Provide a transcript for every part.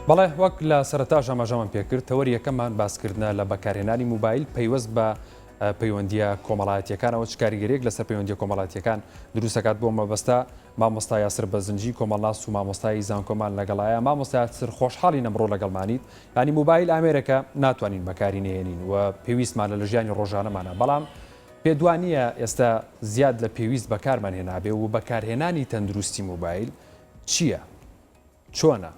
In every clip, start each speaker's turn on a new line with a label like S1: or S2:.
S1: بەڵێ وەک لە سەرەتاش ئاماژەمان پێکرد تەوەری یەکەممان باسکردنە لە بەکارهێنانی موبایل پەیوەست بە پەیوەندییە کۆمەڵایەتییەکانەوە چ کاریگەریەک لەسەر پەیوەندییە کۆمەڵایەتییەکان دروست دەکات بۆ مەبەستە مامۆستا یاسر بەزنجی کۆمەڵناس و مامۆستای زانکۆمان لەگەڵایە مامۆستا یاسر خۆشحاڵین ئەمڕۆ لەگەڵمانیت یانی موبایل ئامێرێکە ناتوانین بەکاری نەهێنین و پێویستمانە لە ژیانی ڕۆژانەمانە بەڵام پێت وانییە ئێستا زیاد لە پێویست بەکارمان هێنابێ و بەکارهێنانی تەندروستی موبایل چییە؟ چۆنە؟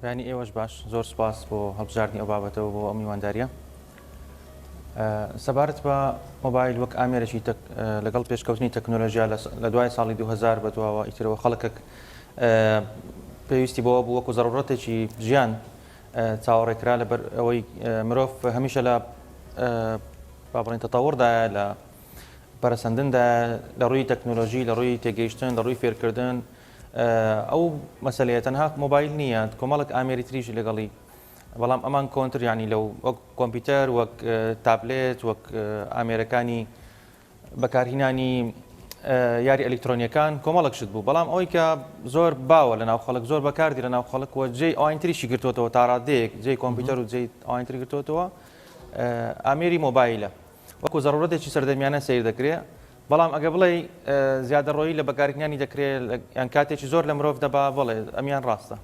S2: بەیانی ئێوەش باش زۆر سپاس بۆ هەڵبژاردنی ئەو بابەتەوە بۆ ئەو میوانداریە سەبارەت بە مۆبایل وەک ئامێرێکی لەگەڵ پێشکەوتنی تەکنۆلۆژیا لە دوای ساڵی 2000 بە دواوە ئیترەوە خەڵکێک پێویستی بەوە بوو وەکو زەڕورەتێکی ژیان چاوەڕێکرا لەبەر ئەوەی مرۆڤ هەمیشە لە با بڵێین تەتەوڕدایە لە پەرەسەندندایە لە ڕووی تەکنۆلۆژی، لە ڕووی تێگەیشتن، لە ڕووی فێرکردن. ئەو مەسەلەیە تەنها مۆبایل نییە، کۆمەڵێک ئامێری تریش لەگەڵی، بەڵام ئەمان کۆنتر یانی لەو وەک کۆمپیوتەر، وەک تابلێت، وەک ئامێرەکانی بەکارهینانی یاری ئەلیکترۆنیەکان کۆمەڵێک شت بوو. بەڵام ئەوەی کە زۆر باوە لە ناو خەڵک، زۆر بەکاردی لە ناو خەڵک و جێی ئەوانی تریشی گرتووەتەوە تا ڕادەیەک جێی کۆمپیوتەر و جێی ئەوانی تری گرتووەتەوە ئامێری مۆبایلە. وەکو زەڕوڕەتێکی سەردەمیانە سەیر دەکرێ، بەڵام ئەگەر بڵێی زیادەڕۆیی لە بەکارهینانی دەکرێ یان کاتێکی زۆر لە مرۆڤ دەبا، بەڵێ ئەمیان ڕاستە.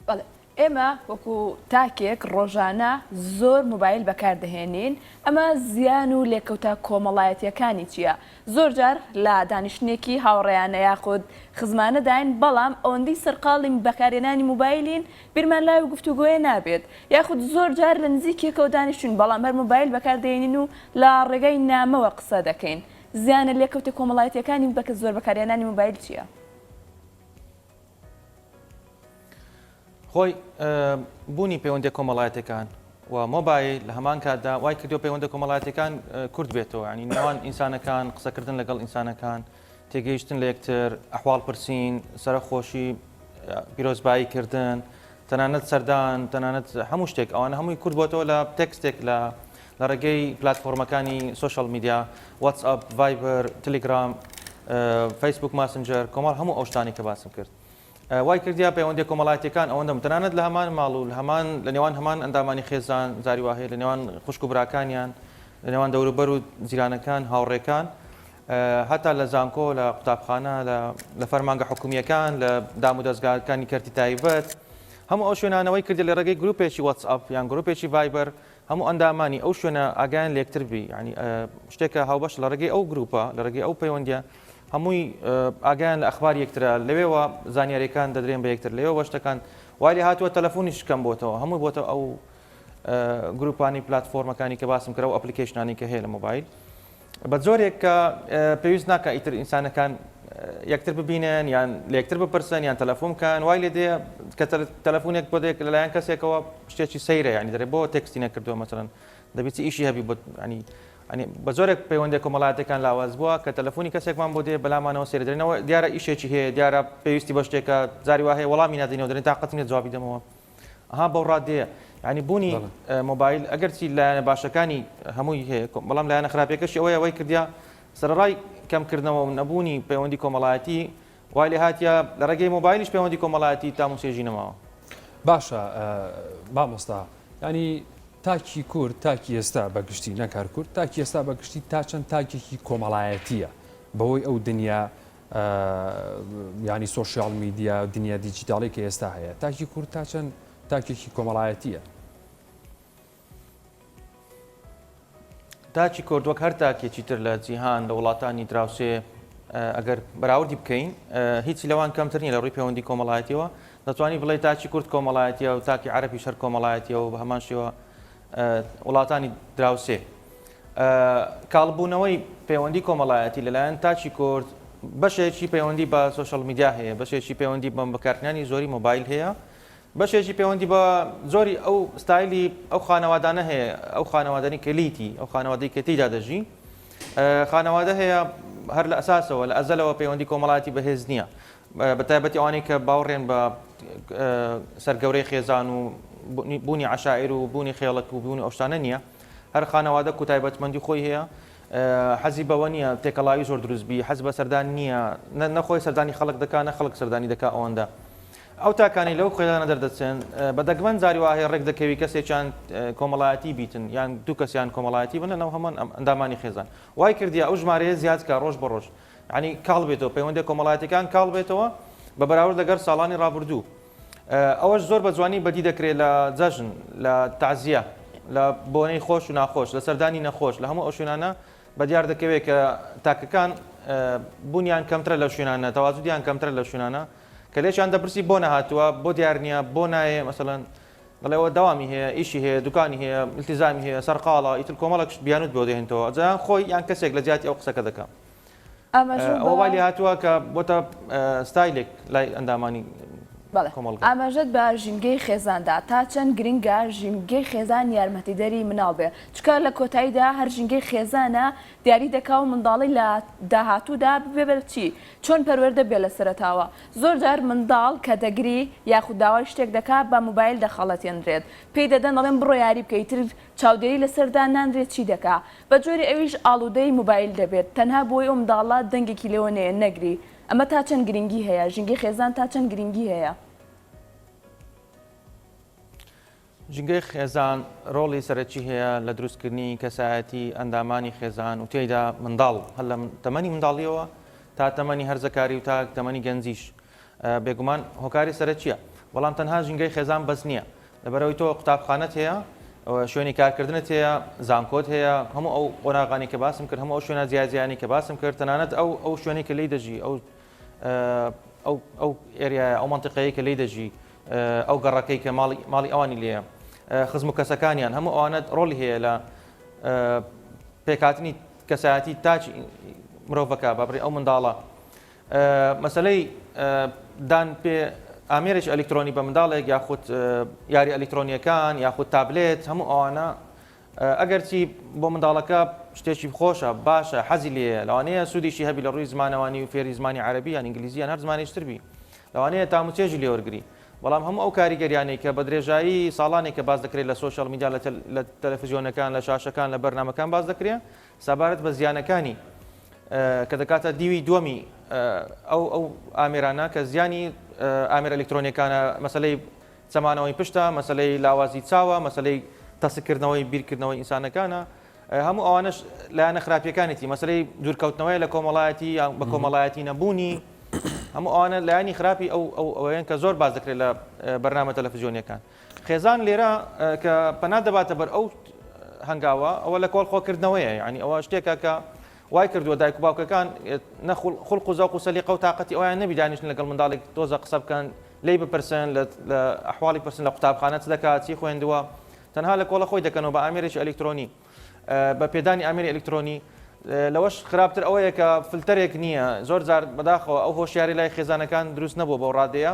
S3: بەڵێ ئێمە وەکو تاکێک ڕۆژانە زۆر مۆبایل بەکار دەهێنین، ئەمە زیان و لێکەوتە کۆمەڵایەتییەکانی چییە؟ زۆر جار لە دانیشتنێکی هاوڕێیانە یاخود خزمانەداین، بەڵام ئەوەندەی سەرقاڵی بەکارهێنانی مۆبایلین بیرمان لای و گفتوگۆیە نابێت، یاخود زۆر جار لە نزیک یەکەوە دانیشتوین بەڵام هەر مۆبایل بەکار دەێنین و لە ڕێگای نامەوە قسە دەکەین. زیانە لێکەوتە کۆمەڵایەتیەکانی بە زۆر بەکارهێنانی مۆبایل چیە؟
S2: خۆی بوونی پەیوەندیە کۆمەڵایەتەکان و مۆبایل لە هەمان کاتدا وای کردو پەیوەندە کۆمەڵایەتەکان کورت بێتەوە ینی نێوان ئینسانەکان قسەکردن لەگەڵ ئینسانەکان تێگەیشتن لە یەکتر، ئەحواڵ پرسین، سەرەخۆشی، پیرۆزبایی کردن، تەنانەت سەردان، تەنانەت هەموو شتێک، ئەوانە هەمووی کورت بۆتەوە لە تێکستێک لە لە ڕێگەی پلاتفۆرمەکانی سۆشیال میدیا، واتسئەپ، ڤایبەر، تلیگرام، فەیسبوک ماسنجەر، کۆمەڵ هەموو ئەو شتانەی کە باسم کرد. وای کردیە پەیوەندیە کۆمەڵایەتیەکان ئەوەندە تەنانەت لە هەمان ماڵ و لە هەمان لە نێوان هەمان ئەندامانی خێزان جاری وا هەیە لە نێوان خوشک و براکانیان لە نێوان دەوروبەر و جیرانەکان هاوڕێکان هەتا لە زانکۆ لە قوتابخانە لە فەرمانگە حکومییەکان لە دامودەزگاکانی کەرتی تایبەت هەموو ئەو شوێنانەوەی کردی لە ڕێگەی گروپێکی واتسئەپ یان گروپێکی ڤایبەر هەموو ئەندامانی ئەو شوێنە ئاگایان لە یەکتر بی یعنی شتێکە هاوبەش لە ڕێگەی ئەو گروپە لە ڕێگەی ئەو پەیوەندیە هەمووی ئاگایان لە ئەخبار یەکترە لەوێوە زانیاریەکان دەدرێن بە یەکتر لەوێوە شتەکان وای لێ هاتووە تەلەفۆنیش کەم بۆتەوە هەمووی بۆتە ئەو گروپانی پلاتفۆرمەکانی کە باسم کرا و ئەپلیکەیشنانی کە هەیە لە مۆبایل بە جۆرێک کە پێویست ناکە ئیتر ئینسانەکان یەکتر ببینن یان لە یەکتر بپرسن یان تەلەفۆن بکەن وای لێ دێ کە تەلەفۆنێک بۆ دێک لەلایەن کەسێکەوە شتێکی سەیرە یعنی دەرێ بۆ تێکستی نەکردووە مەسەلەن دەبێت چ ئیشی هەبی بۆ ینی ئەنی بە جۆرێک پەیوەندی کۆمەڵایەتەکان لاواز بووە کە تەلەفۆنی کەسێکمان بۆ دێ بەلامانەوە سێر دەرێنەوە دیارە ئیشێکی هەیە دیارە پێویستی بە شتێکە جاری وا هەیە وەڵامی نادەینەوە دەرێن تاقەتم نییە جوابی دەمەوە ئەها بەو ڕادەیە یعنی بوونی مۆبایل ئەگەرچی لایەنە باشەکانی هەمووی هەیە بەڵام لایەنە خراپەکەشی ئەوەیە وای کردیا سەرەڕای کەمکردنەوە و نەبوونی پەیوەندی کۆمەڵایەتی وای لێ هاتیە لە ڕێگەی مۆبایلیش پەیوەندی کۆمەڵایەتی تام و چێژی نەماوە.
S1: باشە مامۆستا ینی تاکی کورد تاکی ئێستا بە گشتی نەک هەر کورد تاکی ئێستا بە گشتی تا چەند تاکێکی کۆمەڵایەتیە بەهۆی ئەو دنیا ینی سۆشیال میدیا دنیا دیجیتاڵی کە ئێستا هەیە تاکی کورد تا چەند تاکێکی کۆمەڵایەتیە؟
S2: تاکی کورد وەک هەر تاکێکی تر لە جیهان لە وڵاتانی دراوسێ ئەگەر بەراوردی بکەین هیچی لەوان کەمتر نیە لە ڕووی پەیوەندی کۆمەڵایەتیەوە دەتوانی بڵێ تاکی کورد کۆمەڵایەتیە و تاکی عەرەبیش هەر کۆمەڵایەتیە و بە هەمان شێوە وڵاتانی دراوسێ کاڵبوونەوەی پەیوەندی کۆمەڵایەتی لەلایەن تاکی کورد بەشێکی پەیوەندی بە سۆشیال میدیا هەیە بەشێکی پەیوەندی بە بەکارهێنانی زۆری مۆبایل هەیە بەشێکی پەیوەندی بە جۆری ئەو ستایلی ئەو خانەوادانە هەیە ئەو خانەوادانی کە لیتی ئەو خانەوادەی کە تێیدا دەژی خانەوادە هەیە هەر لە ئەساسەوە لە ئەزەلەوە پەیوەندی کۆمەڵایەتی بەهێز نییە بە تایبەتی ئەوانەی کە باوەڕێن بە سەرگەورەی خێزان و بوونی عشاعر و بوونی خێڵک و بوونی ئەو شتانە نییە هەر خانەوادە و تایبەتمەندی خۆی هەیە. حەزی بەوە نییە تێکەڵاوی زۆر دروست بی، حەز بە سەردان نییە، نە خۆی سەردانی خەڵک دەکا نە خەڵک سەردانی دەکا ئەوەندە. ئەو تاکانەی لەو خێزانە دەردەچن بە دەگمەن جاری وا هەیە ڕێک دەکەوی کەسێکیان کۆمەڵایەتی بیتن یان دوو کەسیان کۆمەڵایەتی بن لەناو هەمان ئەندامانی خێزان. وای کردیە ئەو ژمارەیە زیاد کا ڕۆژ بە ڕۆژ. یانی کاڵ بێتەوە، پەیوەندیە کۆمەڵایەتیەکان کاڵ بێتەوە بە بەراورد لەگەر ساڵانی ڕابردوو. ئەوەش زۆر بە جوانی بەدی دەکرێت لە جەژن، لە تەعزیە، لە بۆنەی خۆش و ناخۆش، لە سەردانی نەخۆش، لە هەموو ئەو شوێنانە بەدیار دەکەوێت کە تاکەکان بوونیان کەمترە لەو شوێنانە، تەواجودیان کەمترە لەو شوێنانە، کە لێشیان دەپرسی بۆ نەهاتووە، بۆ دیار نییە، بۆ نایێ، مەسەلەن دەڵێ ئەوە دەوامی هەیە، ئیشی هەیە، دوکانی هەیە، ئیلتیزامی هەیە، سەرقاڵە، ئیتر کۆمەڵێک شت بیانووت بۆ دەهێنتەوە، ئەجا یان خۆی یان کەسێک لە جیاتی ئەو قسەکە دەکا.
S3: ئاماژە
S2: ئەوە وای لێهاتووە کە بۆتە ستایلێک لای ئەندامانی
S3: بەڵێ
S2: کۆمەڵگا.
S3: ئاماژەت بە ژینگەی خێزان دا، تا چەند گرنگە ژینگەی خێزان یارمەتیدەری مناڵ بێ؟ چونکە لە کۆتاییدا هەر ژینگەی خێزانە دیاری دەکا و منداڵی لە داهاتوودا ببێ بە چی؟ چۆن پەروەردە بێ لە سەرەتاوە؟ زۆر جار منداڵ کە دەگری یاخود داوای شتێک دەکا بە موبایل دەخەڵەتێنرێت پێی دەدەن دەڵێن بڕۆ یاری بکە ئیتر چاودێری لەسەر دانانرێت چی دەکا بە جۆرێ ئەویش ئاڵودەی موبایل دەبێت تەنها بۆی ئەو منداڵە دەنگێکی لێوە نەیە نەگری ئەمە تا چەند گرنگی هەیە ژینگەی خێزان تا چەند گرنگی هەیە؟
S2: ژینگەی خێزان ڕۆڵی سەرەکی هەیە لە دروستکردنی کەسایەتی ئەندامانی خێزان و تێیدا منداڵ هەر لە تەمەنی منداڵیەوە تا تەمەنی هەرزەکاری و تا تەمەنی گەنجیش بێگومان هۆکاری سەرەکیە بەڵام تەنها ژینگەی خێزان بەس نییە لەبەرئەوەی تۆ قوتابخانەت هەیە، شوێنی کارکردنت هەیە، زانکۆت هەیە، هەموو ئەو قۆناغانەی کە باسم کرد، هەموو ئەو شوێنە جیاجیانەی کە باسم کرد، تەنانەت ئەو ئەو شوێنەی کە لێی دەژی، ئەو ئەو ئەو area یە، ئەو مەنتیقەیەی کە لێی دەژی، ئەو گەڕەکەی کە ماڵی ماڵی ئەوانی لێیە، خزم و کەسەکانیان، هەموو ئەوانە ڕۆڵی هەیە لە پێکهاتنی کەسایەتی تاکی مرۆڤەکە، با بڵێین ئەو منداڵە. مەسەلەی دان پێ ئامێرێکی ئەلیکترۆنی بە منداڵێک یاخود یاری ئەلیکترۆنیەکان یاخود تابلێت هەموو ئەوانە ئەگەرچی بۆ منداڵەکە شتێکی خۆشە باشە حەزی لێیە لەوانەیە سوودیشی هەبی لە ڕووی زمانەوانی و فێری زمانی عەرەبی یان ئینگلیزی یان هەر زمانێکی تر بی لەوانەیە تام و چێژی لێ وەرگری بەڵام هەموو ئەو کاریگەریانەی کە بە درێژایی ساڵانێک کە باس دەکرێت لە social media لە تەلەفزیۆنەکان لە شاشەکان لە بەرنامەکان باس دەکرێت سەبارەت بە زیانەکانی کە دەکاتە دیوی دووەمی ئەو ئەو ئامێرانە کە زیانی ئامێرە ئەلیکترۆنیەکانە مەسەلەی چەمانەوەی پشتە مەسەلەی لاوازی چاوە مەسەلەی تەسکردنەوەی بیرکردنەوەی ئینسانەکانە هەموو ئەوانەش لایەنە خراپیەکانێتی مەسەلەی دوورکەوتنەوەی لە کۆمەڵایەتی یان بە کۆمەڵایەتی نەبوونی هەموو ئەوانە لایەنی خراپی ئەو ئەو ئەوەیەن کە زۆر باس دەکرێت لە بەرنامە تەلەفزیۆنیەکان خێزان لێرە کە پەنا دەباتە بەر ئەو هەنگاوە ئەوە لە کۆڵ خۆکردنەوەیە یعنی ئەوە شتێکە کە وای کردووە دایک و باوکەکان نە خولق و زەوق و سەلیقە و تاقەتی ئەویان نەبی دانیشتن لەگەڵ منداڵێک تۆزە قسە بکەن لی بپرسن لە ئەحواڵی پرسن لە قوتابخانە چ دەکات چی خوێندووە تەنها لە کۆڵە خۆی دەکەنەوە بە ئامێرێکی ئەلیکترۆنی بە پێدانی ئامێری ئەلیکترۆنی لەوەش خراپتر ئەوەیە کە فلتەرێک نییە زۆر جار بەداخەوە ئەو هۆشیاری لای خێزانەکان دروست نەبووە بەو ڕادەیە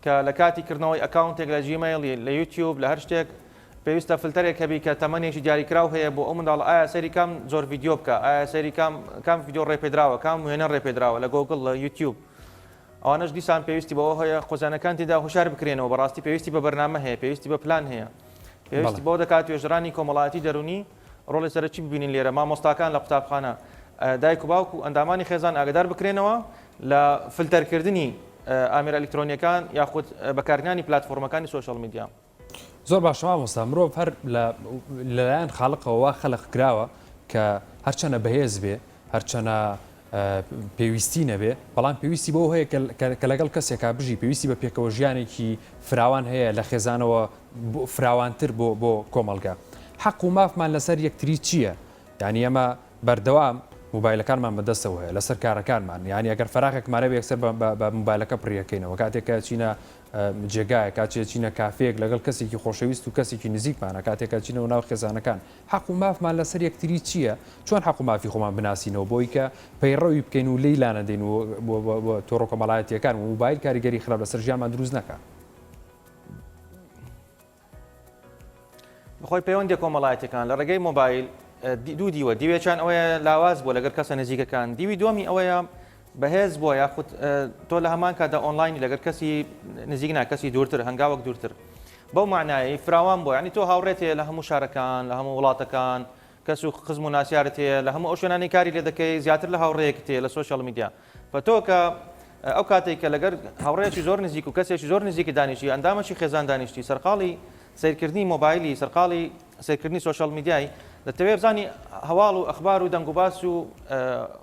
S2: کە لە کاتی کردنەوەی account ێک لە جیمەیڵ لە یوتیوب لە هەر شتێک پێویستە فلتەرێک هەبی کە تەمەنێکی دیاریکراو هەیە بۆ ئەو منداڵە ئایا سەیری کام جۆر ڤیدیۆ بکە ئایا سەیری کام کام ڤیدیۆ ڕێپێدراوە کام وێنە ڕێپێدراوە لە گۆگڵ لە یوتیوب ئەوانەش دیسان پێویستی بەوە هەیە خۆزانەکان تێدا هۆشار بکرێنەوە بەڕاستی پێویستی بە بەرنامە هەیە پێویستی بە پلان هەیە پێویستی بۆ دەکات توێژەرانی کۆمەڵایەتی دەرونی ڕۆڵی سەرەکی ببینین لێرە مامۆستاکان لە قوتابخانە دایک و باوک و ئەندامانی خێزان ئاگدار بکرێنەوە لە فلتەرکردنی ئامێرە ئەلیکترۆنیەکان یاخود بەکارهێنانی پلاتفۆرمەکانی social media.
S1: زۆر باشە مامۆستا مرۆڤ هەر لەلایەن خاڵقەوە وا خەلق کراوە کە هەرچەنە بەهێز بێ هەرچەنە پێویستی نەبێ بەڵام پێویستی بەوە هەیە کە لەگەڵ کەسێکا بژی پێویستی بە پێکەوە ژیانێکی فراوان هەیە لە خێزانەوە فراوانتر بۆ بۆ کۆمەڵگە حەق و مافمان لەسەر یەکتری چییە؟ یانی ئێمە بەردەوام موبایلەکانمان بەدەستەوە هەیە لەسەر کارەکانمان یانی ئەگەر فەراغێکمان هەبێ یەکسەر بە موبایلەکە پڕیەکەینەوە کاتێک کە چینە جێگایە کاتێ چینە کافەیەک لەگەڵ کەسێکی خۆشەویست و کەسێکی نزیکمانە کاتێک کە چینەوە ناو خێزانەکان حەق و مافمان لەسەر یەکتری چییە چۆن حەق و مافی خۆمان بناسینەوە بۆی کە پەیڕەوی بکەین و لێی لانەدەین و تۆڕە کۆمەڵایەتییەکان و موبایل کاریگەری خراپ لەسەر ژیانمان دروست نەکا.
S2: بەخۆی پەیوەندیە کۆمەڵایەتیەکان لە ڕێگەی مۆبایل دوو دیوە دیوێکیان ئەوەیە لاواز بووە لەگەر کەسە نزیکەکان دیوی دووەمی ئەوەیە بەهێز بووە یاخود تۆ لە هەمان کاتدا ئۆنلاینی لەگەر کەسی نزیک نا کەسی دوورتر هەنگاوەک دوورتر بەو معنایی فراوان بووە یعنی تۆ هاوڕێت هەیە لە هەموو شارەکان لە هەموو وڵاتەکان. کەس و خزم و ناسیارت هەیە لە هەموو ئەو شوێنانەی کاری لێ دەکەی زیاتر لە هاوڕێیەکت هەیە لە social media فە تۆ کە ئەو کاتێک کە لەگەر هاوڕێیەکی زۆر نزیک و کەسێکی زۆر نزیکی دانیشتی ئەندامەکی خێزان دانیشتی سەرقاڵی سەیرکردنی مۆبایلی سەرقاڵی سەیرکردنی social media ی دەتەوێت بزانی هەواڵ و ئەخبار و دەنگ و باس و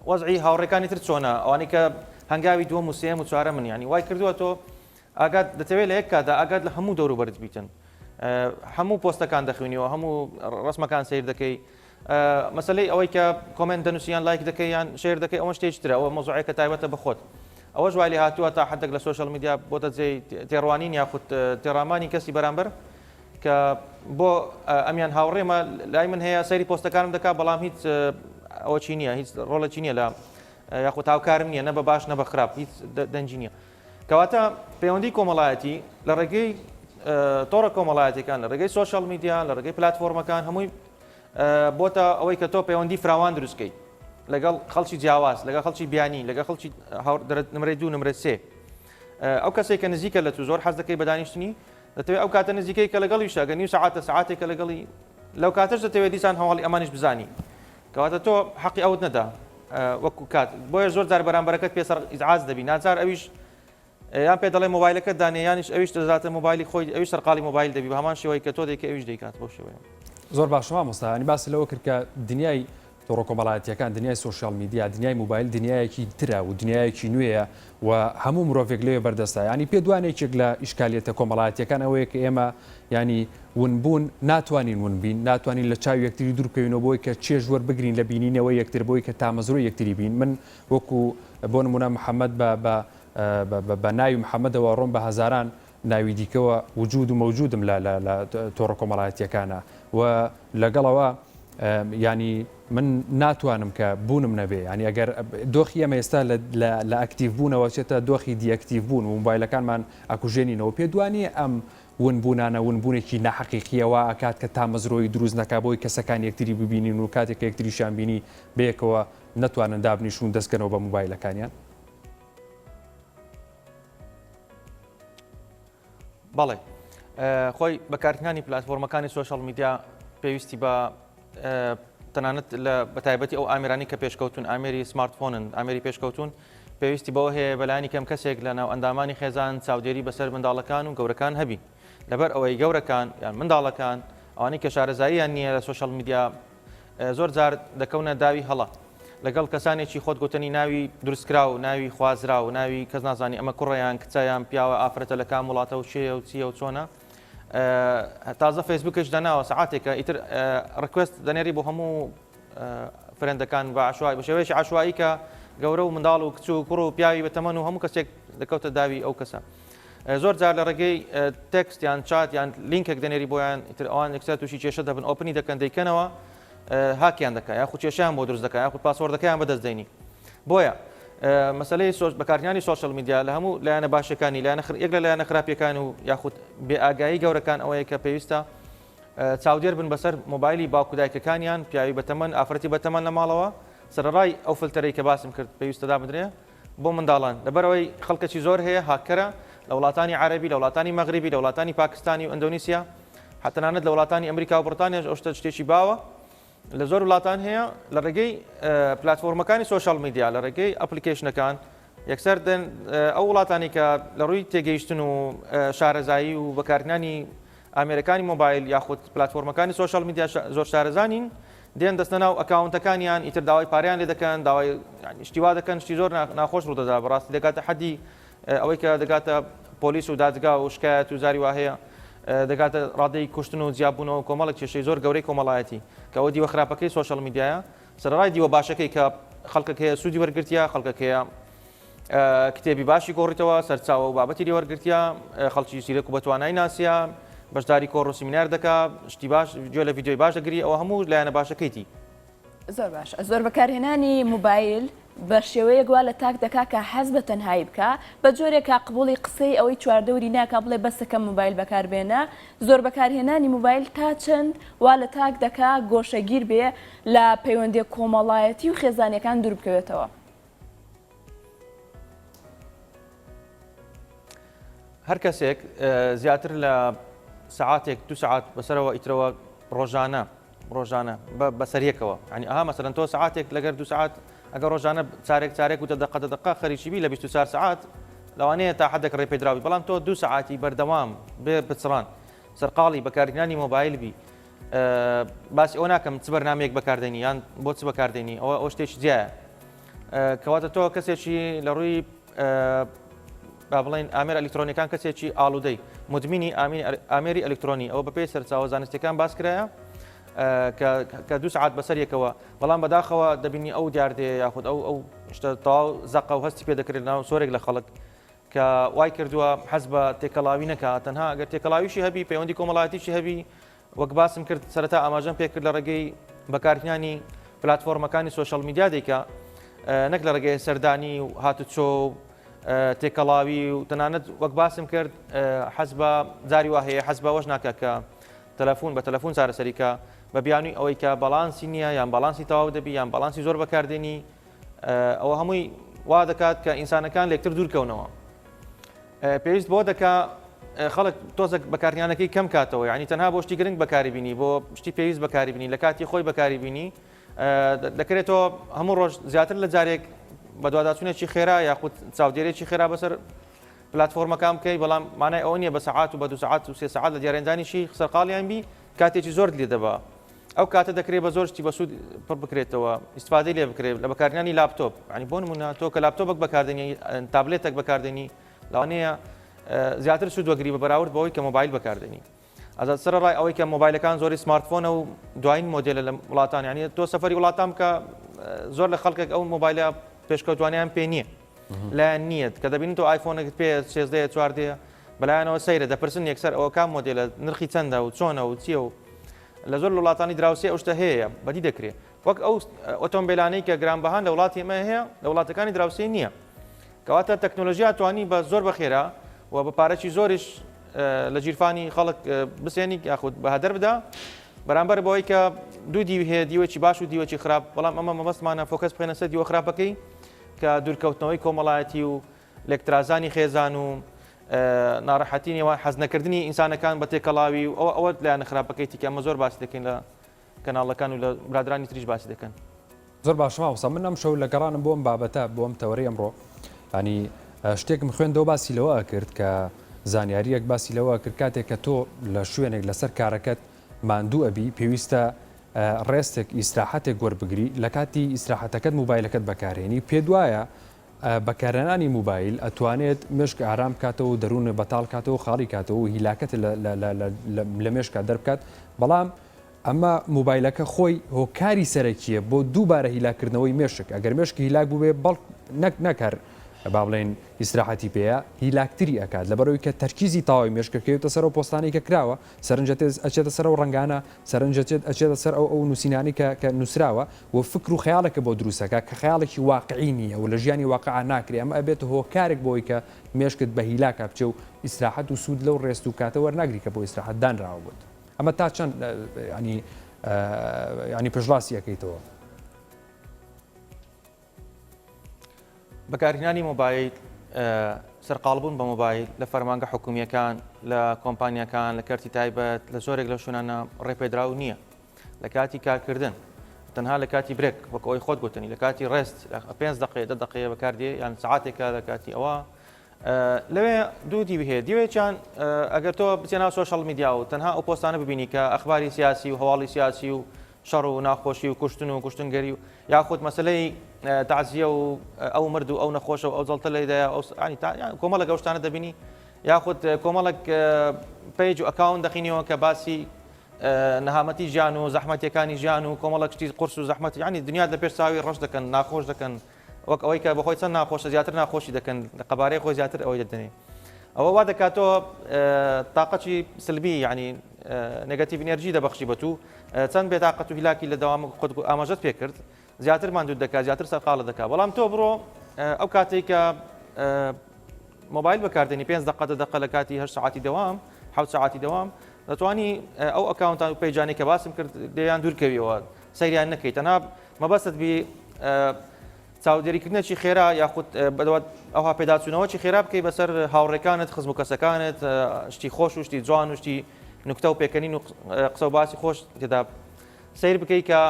S2: وەزعی هاوڕێکانی تر چۆنە ئەوانەی کە هەنگاوی دووەم و سێیەم و چوارەمن یانی وای کردووە تۆ ئاگات دەتەوێت لە یەک کاتدا ئاگات لە هەموو دەوروبەرت بیتن هەموو پۆستەکان دەخوێنیەوە هەموو ڕسمەکان سیر دەکەی مەسلەی ئەوەی کە comment دەنووسی یان لایک دەکەی یان share دەکەی ئەوە شتێکی ترە ئەوە مەوزوعێکە تایبەتە بە خۆت ئەوەش وای لێ هاتووە تا حدێک لە social media بۆتە جێی تێڕوانین یاخود تێڕامانی کەسی بەرامبەر کە بۆ ئەمیان هاوڕێمە لای من هەیە سەیری پۆستەکانم دەکات بەڵام هیچ ئەوە چی نییە هیچ ڕۆڵێکی نییە لە یاخود هاوکارم نییە نە بە باش نە بە خراپ هیچ دەنگی نییە کەواتە پەیوەندی کۆمەڵایەتی لە ڕێگەی تۆڕە کۆمەڵایەتەکان لە ڕێگەی social media لە ڕێگەی پلتفۆرمەکان هەمووی بۆتە ئەوەی کە تۆ پەیوەندی فراوان دروستکەی لەگەڵ خەڵکی جیاواز لەگەڵ خەڵکی بیانی لەگەڵ خەڵکی نمرەی دوو نمرە سێ ئەو کەسێک کە نزیکە لە تو زۆر حەز دەکەی بە دانیشتنی دەتەوێت ئەو کاتە نزیکەی کە لەگەڵی شەگە نیو سەعاتە سەعاتێکە لەگەڵی لەو کاتەش دەتەوێت دیسان هەواڵی ئەمانیش بزانی کەواتە تۆ حەقی ئەوت نەدا وەکو کات بۆیە زۆر جار بەرامبەرەکەت پێ سەر ئیزعاج دەبی ناچار ئەویش یان پێ دەڵێ مۆبایلەکەت دانێ یانیش ئەویش دەزاتە مۆبایلی خۆی ئەویش سەرقاڵی مۆبایل دەبی بە هەمان شێوەی کە تۆ دەیکە ئەویش دەیکات بەو شێوەیە.
S1: زۆر باشە مامۆستا یانی باست لەوە کرد کە دنیای تۆڕە کۆمەڵایەتیەکان دنیای social media دنیای مۆبایل دنیایەکی ترە و دنیایەکی نوێیە و هەموو مرۆڤێک لەوێ بەردەستە یانی پێت وانە یەکێک لە ئیشکالیەتە کۆمەڵایەتیەکان ئەوەیە کە ئێمە یانی ونبوون ناتوانین ون بین ناتوانین لە چاوی یەکتری دوور بکەوینەوە بۆی کە چێژ وەربگرین لە بینینەوەی یەکتر بۆی کە تامەزرۆی یەکتری بین من وەکو بۆ نمونە محەممەد بە بە بە ناوی محەممەدەوە ڕۆم بە هەزاران ناوی دیکەوە وجود و مەوجودم لە لە لە تۆڕە کۆمەڵایەتیەکانە و لەگەڵەوە ینی من ناتوانم کە بوونم نەبێ ینی ئەگەر دۆخی ئەمە ئێستا لە active بوونەوە چێتە دۆخی deactive بوون و موبایلەکانمان ئەکوژێنینەوە پێ دوانیە ئەم ونبوونانە ونبوونێکی ناحەقیقیە وا ئەکات کە تامەزرۆیی دروست نەکا بۆی کەسەکان یەکتری ببینین و کاتێک کە یەکتریشیان بینی بەیەکەوە نەتوانن دابنیشن و دەست کەنەوە بە موبایلەکانیان.
S2: بەڵێ خۆی بەکارهێنانی پلاتفۆرمەکانی social media پێویستی بە تەنانەت لە بەتایبەتی ئەو ئامێرانی کە پێشکەوتون ئامێری smartphone ن ئامێری پێشکەوتون پێویستی بەوە هەیە بەلایەنی کەم کەسێک لە ناو ئەندامانی خێزان چاودێری بەسەر منداڵەکان و گەورەکان هەبی لەبەر ئەوەی گەورەکان یان منداڵەکان ئەوانەی کە شارەزاییان نییە لە social media زۆر جار دەکەونە داوی هەڵە لەگەڵ کەسانێکی خۆت گوتنی ناوی دروستکراو ناوی خوازراو ناوی کەس نازانی ئەمە کوڕە یان کچە یان پیاوە ئافرەتە لە کام وڵاتە و چێە و چییە و چۆنە تازە فەیسبوکش دەناوە سەعاتێکە ئیتر request دەنێری بۆ هەموو friend ەکان بە عشوایی بە شێوەیەکی عشوایی کە گەورە و منداڵ و کچ و کوڕ و پیاوی بە تەمەن و هەموو کەسێک دەکەوتە داوی ئەو کەسە زۆر جار لە ڕێگەی text یان چات یان لینکێک دەنێری بۆیان ئیتر ئەوان یەکسەر تووشی کێشە دەبن open ی دەکەن دەیکەنەوە هاکیان دەکە یاخود کێشیان بۆ دروست دەکە یاخود password ەکەیان بەدەست دێنی بۆیە مەسلەی سۆش بەکارهێنانی social media لە هەموو لایەنە باشەکانی لایەنە یەک لە لایەنە خراپیەکان و یاخود بێئاگایی گەورەکان ئەوەیە کە پێویستە چاودێر بن بەسەر مۆبایلی باوک و دایکەکانیان پیاوی بەتەمەن ئافرەتی بەتەمەن لە ماڵەوە سەرەڕای ئەو فلتەرەی کە باسم کرد پێویستە دابدرێ بۆ منداڵان لەبەرئەوەی خەڵکەکی زۆر هەیە هاککەرە لە وڵاتانی عەرەبی لە وڵاتانی مەغریبی لە وڵاتانی پاکستانی و ئەندۆنیسیا تەنانەت لە وڵاتانی ئەمریکا و بڕتانیاش ئەو شتە شتێکی باوە لە زۆر وڵاتان هەیە لە ڕێگەی پلتفۆرمەکانی social media لە ڕێگەی application ەکان یەکسەر دێن ئەو وڵاتانی کە لە ڕووی تێگەیشتن و شارەزایی و بەکارهێنانی ئامێرەکانی مۆبایل یاخود پلتفۆرمەکانی social media زۆر شارەزانین دێن دەستە ناو account ەکانیان ئیتر داوای پاریان لێ دەکەن داوای شتی وا دەکەن شتی زۆر ناخۆش ڕوودەدا بەڕاستی دەگاتە حەدی ئەوەی کە دەگاتە پۆلیس و دادگا و شکایەت و زاری وا هەیە دەگاتە ڕادەی کوشتن و جیابوونەوە کۆمەڵێک کێشەی زۆر گەورەی کۆمەڵایەتی کە ئەوە دیوە خراپەکەی social media یە سەرەڕای دیوە باشەکەی کە خەڵکەک هەیە سوودی وەرگرتیە خەڵکەک هەیە کتێبی باشی گۆڕیتەوە سەرچاوە و بابەتی لێ وەرگرتیە خەڵکی زیرەک و بەتوانای ناسیە بەشداری کۆڕ و سیمینار دەکا شتی باش گوێ لە ڤیدیۆی باش دەگری ئەوە هەموو لایەنە باشەکەیتی.
S3: زۆر باشە زۆر بەکارهێنانی موبایل بە شێوەیەک وا لە تاک دەکا کە حەز بە تەنهایی بکا بە جۆرێک کە قبوڵی قسەی ئەوەی چواردەوری ناکا بڵێ بەسە کەم موبایل بەکار بێنە زۆر بەکارهێنانی موبایل تا چەند وا لە تاک دەکا گۆشەگیر بێ لە پەیوەندیە کۆمەڵایەتی و خێزانیەکان دوور بکەوێتەوە.
S2: هەر کەسێک زیاتر لە سەعاتێک دو سەعات بەسەرەوە ئیترەوە ڕۆژانە. ڕۆژانە بەسەر یەکەوە ینی ئەها مەسەلەن تۆ سعاتێک لەگەر دو سعات ئەگەر ڕۆژانە چارێک چارێک و دە دەقە دە دەقە خەریکی بی لە 24 سعات لەوانەیە تا حدێک ڕێ پێدراوی بەڵام تۆ دو سعاتی بەردەوام بێ پچڕان سەرقاڵی بەکارهێنانی مۆبایل بی باسی ئەوە ناکەم چ بەرنمەیەک بەکاردێنی یان بۆ چ بەکاردێنی ئەوە ئەو شتێکی جیایە کەواتە تۆ کەسێکی لە ڕووی با بڵێن ئامێر ئەلیکترۆنیەکان کەسێکی ئالوودەی مدمینی ئامێری ئەلیکترۆنی ئەوە بەپێی سەرچاوە زانستەکان باس کرایە کە دو سعات بەسەر یەکەوە بەڵام بەداخەوە دەبینی ئەو دیاردەیە یاخود ئەو ئەو شتە تەواو زەقە و هەستی پێ دەکرێت ناو زۆرێک لە خەڵک کە وای کردووە حەز بە تێکەڵاوی نەکا تەنها ئەگەر تێکەڵاویشی هەبی پەیوەندی کۆمەڵایەتیشی هەبی وەک باسم کرد سەرەتا ئاماژەم پێکرد لە ڕێگەی بەکارهێنانی پلاتفۆرمەکانی social media دیکە نەک لە ڕێگەی سەردانی و هاتوچۆ و تێکەڵاوی و تەنانەت وەک باسم کرد حەز بە جاری وا هەیە حەز بەوەش ناکە کە تەلەفۆن بە تەلەفۆن چارەسەری کە بە بیانووی ئەوەی کە باڵانسی نییە یان باڵانسی تەواو دەبی یان باڵانسی زۆر بەکاردێنی ئەوە هەمووی وا دەکات کە ئینسانەکان لێکتر دوورکەونەوە پێویست بۆ دەکا خەڵک تۆزێک بەکارهێنانەکەی کەم کاتەوە یعنی تەنها بۆ شتی گرنگ بەکاری بینی بۆ شتی پێویست بەکاری بینی لە کاتی خۆی بەکاری بینی دەکرێتەوە هەموو ڕۆژ زیاتر لە جارێک بەدواداچوونێکی خێرا یاخود چاودێرێکی خێرا بەسەر پلتفۆرمەکان بکەی بەڵام مانای ئەوە نییە بە سەعات و بە دو سەعات و سێ سەعات لە دیارێندانیشی سەرقاڵیان بی کاتێکی زۆرت لێ دەبا ئەو کاتە دەکرێت بە زۆر شتی بەسوود پڕ بکرێتەوە ئیسفادەی لێ بکرێت لە بەکارهێنانی لاپتۆپ ینی بۆ نمونە تۆ کە لاپتۆپێک بەکاردێنی تابلێتێک بەکاردێنی لەوانەیە زیاتر سوود وەگری بە بەراورد بەوەی کە مۆبایل بەکاردێنی ئازاد سەرەڕای ئەوەی کە مۆبایلەکان زۆری smartphone ە و دوایین مۆدێلە لە وڵاتان یعنی تۆ سەفەری وڵاتان بکە زۆر لە خەڵکێک ئەو مۆبایلە پێشکەوتوانیان پێ نییە لایەن نییە کە دەبینن تۆ ئایفۆنێکت پێ سێزدەیە چواردەیە بەلایەنەوە سەیرە دەپرسن یەکسەر ئەوە کام مۆدێلە نرخی چەندە و چۆنە و چییە و لە زۆر وڵاتانی دراوسێ ئەو شتە هەیە بەدی دەکرێت وەک ئەو ئۆتۆمبیلانەی کە گرانبەهان لە وڵاتی ئێمە هەیە لە وڵاتەکانی دراوسێ نییە کەواتە تەکنۆلۆژیا توانی بە زۆر بەخێرا و بە پارەی زۆریش لە گیرفانی خەڵک بسێنی یاخود بە هەدەر بدا بەرامبەر بەوەی کە دوو دیو هەیە دیوەکی باش و دیوەکی خراپ بەڵام ئەمە مەبەستمانە focus بخێنە سەر دیوە خراپەکەی کە دوورکەوتنەوەی کۆمەڵایەتی و لێکترازانی خێزان و ناڕەحەتی نێوان حەزنەکردنی ئینسانەکان بە تێکەڵاوی و ئەوە ئەوە لایەنە خراپەکەیتی کە ئەمە زۆر باسی دەکەین لە کەناڵەکان و لە برادرانی تریش باسی دەکەن.
S1: زۆر باشە مامۆستا من ئەمشەو لە گەڕانم بۆ ئەم بابەتە بۆ ئەم تەوەرەی ئەمڕۆ ینی شتێکم خوێندەوە باسی لەوە ئەکرد کە زانیاریەک باسی لەوە ئەکرد کاتێک کە تۆ لە شوێنێک لەسەر کارەکەت ماندوو ئەبی پێویستە rest ێک ئیسراحەتێک وەربگری لە کاتی ئیسراحەتەکەت موبایلەکەت بەکارهێنی پێت وایە بەکارهێنانی موبایل ئەتوانێت مێشک ئارام بکاتەوە و دەروون بەتاڵ کاتەوە و خاڵی کاتەوە و هیلاکەت لە مێشکا دەربکات بەڵام ئەمە موبایلەکە خۆی هۆکاری سەرەکیە بۆ دووبارە هیلاکردنەوەی مێشک ئەگەر مێشک هیلاک بووبێ بەڵ نەک نەک هەر با بڵێین ئیسراحەتی پێیە هیلاکتری ئەکات لەبەرئەوەی کە تەرکیزی تەواوی مێشکە کەوێتە سەر ئەو پۆستانەی کە کراوە سەرنج ئەچێتە سەر ئەو ڕەنگانە، سەرنج ئەچێتە سەر ئەو ئەو نووسینانەی کە کە نووسراوە و فکر و خەیاڵێکە بۆ دروست ئەکا کە خەیاڵێکی واقعی نییە و لە ژیانی واقعا ناکرێ، ئەمە ئەبێتە هۆکارێک بۆ ئەوەی کە مێشکت بە هیلاکا بچێ و ئیسراحەت و سوود لەو rest و کاتە وەرناگری کە بۆ ئیسراحەت دانراوە بۆت. ئەمە تا چەند یانی یانی پشتڕاستی ئەکەیتەوە؟
S2: بەکارهێنانی مۆبایل، سەرقاڵبوون بە مۆبایل لە فەرمانگە حکومییەکان، لە کۆمپانیاکان، لە کەرتی تایبەت، لە زۆرێک لەو شوێنانە ڕێپێدراو نییە. لە کاتی کارکردن، تەنها لە کاتی break، وەک ئەوەی خۆت گوتنی، لە کاتی rest، پێنج دەقەیە، دە دەقەیە بەکاردێ یان سەعاتێکە لە کاتی ئەوە لەوێ دوو دیوی هەیە دیوێکیان ئەگەر تۆ بچێ ناو social media و تەنها ئەو پۆستانە ببینی کە ئەخباری سیاسی و هەواڵی سیاسی و شەڕ و ناخۆشی و کوشتن و کوشتنگەری و یاخود مەسلەی تەعزیە و ئەو مرد و ئەو نەخۆشە و ئەو جەڵتە لێدایە ئەو کۆمەڵێک ئەو شتانە دەبینی یاخود کۆمەڵێک page و account دەخینەوە کە باسی نەهامەتی ژیان و زەحمەتیەکانی ژیان و کۆمەڵێک شتی قورس و زەحمەت یعنی دنیات لە پێش چاوی ڕەش دەکەن ناخۆش دەکەن وەک ئەوەی کە بەخۆی چەند ناخۆشە زیاتر ناخۆشی دەکەن لە قەبارەی خۆی زیاتر ئەوەی دەدەنێ ئەوە وا دەکاتەوە تاقەتی سلبی یعنی negative energy دەبەخشی بە تو چەند بێتاقەت و هیلاکی لە دەوام خۆت ئاماژەت پێ کرد زیاتر ماندوو دەکات زیاتر سەرقاڵە دەکات بەڵام تۆ بڕۆ ئەو کاتێک کە مۆبایل بەکاردێنی پێنج دقە دە دقە لە کاتی هەشت سعاتی دەوام حەوت سعاتی دەوام دەتوانی ئەو account ان و page انەی کە باسم کرد لێیان دوورکەویەوە سەیریان نەکەی تەنها مەبەستت بی چاودێریکردنێکی خێرا یاخود ئەوها پێداچوونەوەکی خێرا بکەی بەسەر هاوڕێکانت خزم و کەسەکانت شتی خۆش و شتی جوان و شتی نوکتە و پێکەنین و قسە و باسی خۆش تێدا. سەیر بکەی کە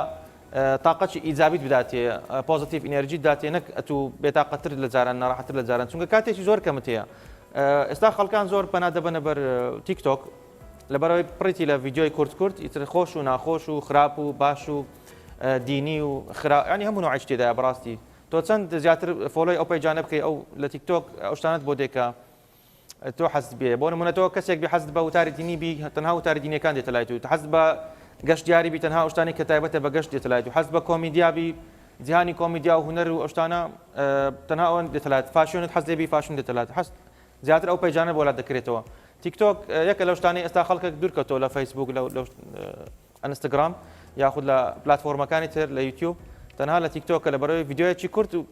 S2: تاقەتی ئیجابیت بداتێ positive energy ت داتێ نەک ئەتوو بێتاقەتر لە جاران ناڕەحەتر لە جاران چونکە کاتێکی زۆر کەمت هەیە ئێستا خەڵکان زۆر پەنا دەبەنە بەر تیک تۆک لەبەرەوەی پڕیتی لە ڤیدیۆی کورت کورت ئیتر خۆش و ناخۆش و خراپ و باش و دینی و خرا ینی هەموو نوعی تێدایە بەڕاستی تۆ چەند زیاتر follow ی ئەو page انە بکەی ئەو لە تیک تۆک ئەو شتانت بۆ دێکە تۆ حەزت بێ بۆ نمونە تۆ کەسێک بی حەزت بە وتاری دینی بی تەنها وتاری دینیەکان دێتە لای تو حەزت بە گەشتیاری بی تەنها ئەو شتانەی کە تایبەتە بە گەشت دێتە لای تو حەزت بە کۆمیدیا بی جیهانی کۆمیدیا و هونەر و ئەو شتانە تەنها ئەوەن دێتە لات fashion ت حەز لێ بی fashion دێتە لات حەز زیاتر ئەو page انە بۆ لات دەکرێتەوە تیک تۆک یەکە لەو شتانەی ئێستا خەڵکێک دوورکەوتەوە لە فەیسبوک لە ئەنستگرام یاخود لە پلاتفۆرمەکانی تر لە یوتیوب تەنها لە تیک تۆکە لە بەرەوەی ڤیدیۆیەکی کورت و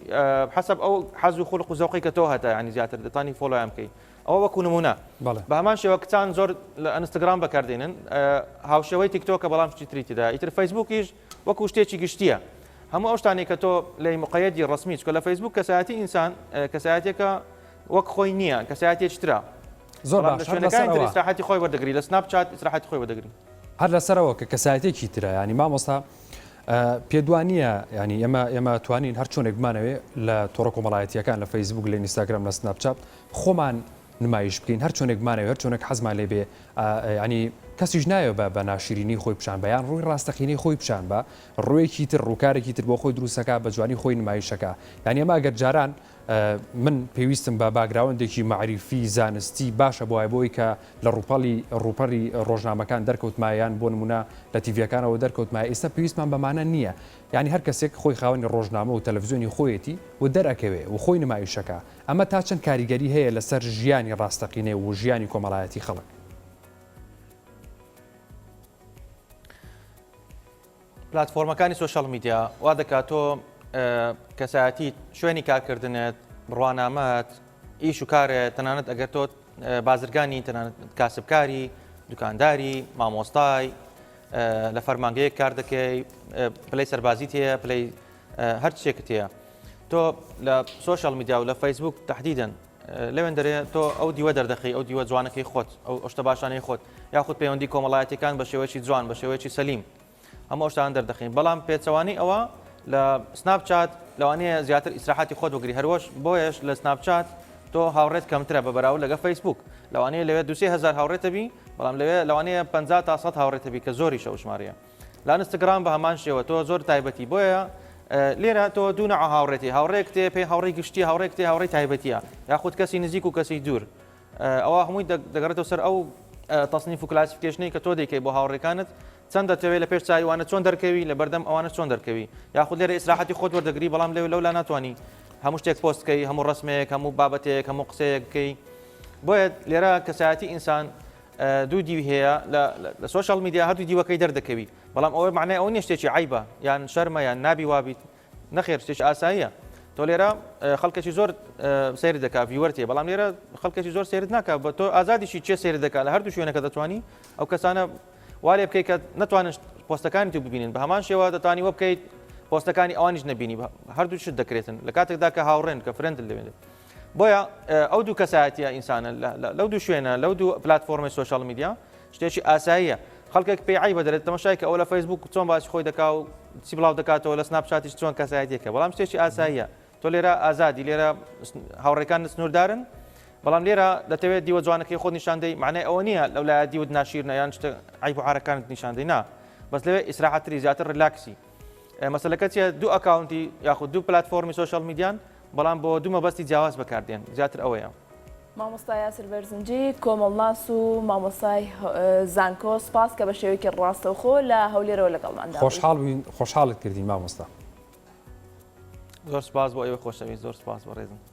S2: حەسەب ئەو حەز و خولق و زەوقی کە تۆ هەتە ینی زیاتر دەتانی follow یان بکەی ئەوە وەکو نمونە بە هەمان شێوە کچان زۆر لە ئەنستگرام بەکاردێنن هاوشێوەی تیک تۆکە بەڵام شتی تری تێدا ئیتر فەیسبوکیش وەکو شتێکی گشتیە هەموو ئەو شتانەی کە تۆ لەی مقەیەدی ڕسمی چکە لە فەیسبوک کەسایەتی ئینسان کەسایەتێکە وەک خۆی نییە کەسایەتێکی ترە
S1: زۆر باش
S2: شوێنەکانی تر ئیسراحەتی خۆی وەردەگری لە سناپ چات ئیسراحەتی خۆی وەردەگری
S1: هەر لەسەرەوە کە کەسایەتێکی ترە ینی مامۆستا پێدوانیە ینی ئێمە ئێمە توانین هەر چۆنێک بمانەوێ لە تۆڕە کۆمەڵایەتیەکان لە فەیسبوک لە ئینستاگرام لە سناپچات خۆمان نمایش بکەین هەر چۆنێک بمانەوێ هەر چۆنێک حەزمان لێ بێ ینی کەسیش نایەوە بە بە ناشرینی خۆی پیشان بە یان ڕووی ڕاستەقینەی خۆی پیشان بە ڕوویەکی تر ڕووکارێکی تر بۆ خۆی دروستەکە بە جوانی خۆی نمایشەکە یعنی ئەمە ئەگەر جاران من پێویستم بە background ێکی مەعریفی زانستی باشە بۆ بۆی کە لە ڕووپەڵی ڕووپەڕی ڕۆژنامەکان دەرکەوتمایە یان بۆ نموونە لە تیڤیەکانەوە دەرکەوتمایە ئێستا پێویستمان بەمانە نییە یانی هەر کەسێک خۆی خاوەنی ڕۆژنامە و تەلەفزیۆنی خۆیەتی و دەرئەکەوێ و خۆی نمایشەکا ئەمە تا چەند کاریگەری هەیە لەسەر ژیانی ڕاستەقینە و ژیانی کۆمەڵایەتی خەڵک؟
S2: پلاتفۆرمەکانی social media وا دەکات تۆ کەسایەتیت، شوێنی کارکردنت، بڕوانامەت، ئیش و کارت، تەنانەت ئەگەر تۆ بازرگانی، تەنانەت کاسبکاری، دوکانداری، مامۆستای، لە فەرمانگەیەک کار دەکەی، پلەی سەربازیت هەیە، پلەی هەر شتێکت هەیە. تۆ لە social media و لە فەیسبوک تەحدیدەن لەوێن دەرێ تۆ ئەو دیوە دەردەخەی ئەو دیوە جوانەکەی خۆت ئەو شتە باشانەی خۆت یاخود پەیوەندی کۆمەڵایەتەکان بە شێوەیەکی جوان بە شێوەیەکی سەلیم هەموو ئەو شتانە دەردەخەین بەڵام پێچەوانەی ئەوە لە سناپ چات لەوانەیە زیاتر ئیسراحەتی خۆت وەگری هەروەش بۆیەش لە سناپ چات تۆ هاوڕێت کەمترە بە بەراورد لەگە فەیسبوک لەوانەیە لەوێ دوسێ هزار هاوڕێتە بی بەڵام لەوێ لەوانەیە 50 تا 100 هاوڕێتە بی کە زۆریشە ئەو ژمارەیە لە ئەنستگرام بە هەمان شێوە تۆ زۆر تایبەتی بۆیە لێرە تۆ دوو نەوع هاوڕێتی هاوڕێک تێ پێی هاوڕێی گشتی هاوڕێک تێ هاوڕێی تایبەتیە یاخود کەسی نزیک و کەسی دوور ئەوە هەمووی دەگەڕێتەوە سەر ئەو تەسنیف و classification ەی کە تۆ دەیکەی بۆ هاوڕێکانت چەند دەتەوێت لە پێش چاوی وانە چۆن دەرکەوی لە بەردەم ئەوانە چۆن دەرکەوی یاخود لێرە ئیسراحەتی خۆت وەردەگری بەڵام لەو لەولا ناتوانانی هەموو شتێک پۆست بکەی هەموو ڕسمێک هەموو بابەتێک هەموو قسەیەک بکەی بۆیە لێرە کەسایەتی ئینسان دوو دیوی هەیە لە social media هەردوو دیوەکەی دەردەکەوی بەڵام ئەوەی معنای ئەو نیە شتێکی عیبە یان شەرمە یان نابی وابیت نەخێر شتێکی ئاساییە تۆ لێرە خەڵکێکی زۆر سەیر دەکا viewer تێ بەڵام لێرە خەڵکێکی زۆر سەیرت ناکە بە تۆ ئازادیشی چێ سەیر دەکا لە هەردوو شوێنەکە دەتوانی ئەو کەسانە وا لێ بکەیت کە نەتوانن پۆستەکانی تو ببینن بە هەمان شێوە دەتوانی وە بکەیت پۆستەکانی ئەوانیش نەبینی هەردوو شت دەکرێتن لە کاتێکدا کە هاوڕێن کە friend لەوێن بۆیە ئەو دوو کەسایەتیە ئینسانە لەو دوو شوێنە لەو دوو پلتفۆرمی social media شتێکی ئاساییە خەڵکێک پێی عیبە دەرێت تەمەشای کە ئەو لە فەیسبوک چۆن باسی خۆی دەکا و چی بڵاو دەکاتەوە لە سناپ چاتیش چۆن کەسایەتێکە بەڵام شتێکی ئاساییە تۆ لێرە ئازادی لێرە هاوڕێکان سنووردارن بەڵام لێرە دەتەوێت دیوە جوانەکەی خۆت نیشاندەی معنای ئەوە نییە لەو لایە دیوت ناشیرنە یان شتە عیب و عارەکانت نیشاندەی نا بەس لەوێ ئیسراحەتری زیاتر relax ی مەسەلەکە چیە دوو account ی یاخود دوو پلتفۆرمی social media ن بەڵام بۆ دوو مەبەستی جیاواز بەکاردێن زیاتر ئەوەیە.
S3: مامۆستا یاسر بەرزنجی کۆمەڵناس و مامۆستای زانکۆ سوپاس کە بە شێوەیەکی ڕاستەوخۆ لە هەولێرەوە لەگەڵماندا بووی.
S1: خۆشحاڵ بووین خۆشحاڵت کردین مامۆستا.
S2: زۆر سوپاس بۆ ئێوەی خۆشەویست زۆر سوپاس بەڕێزم.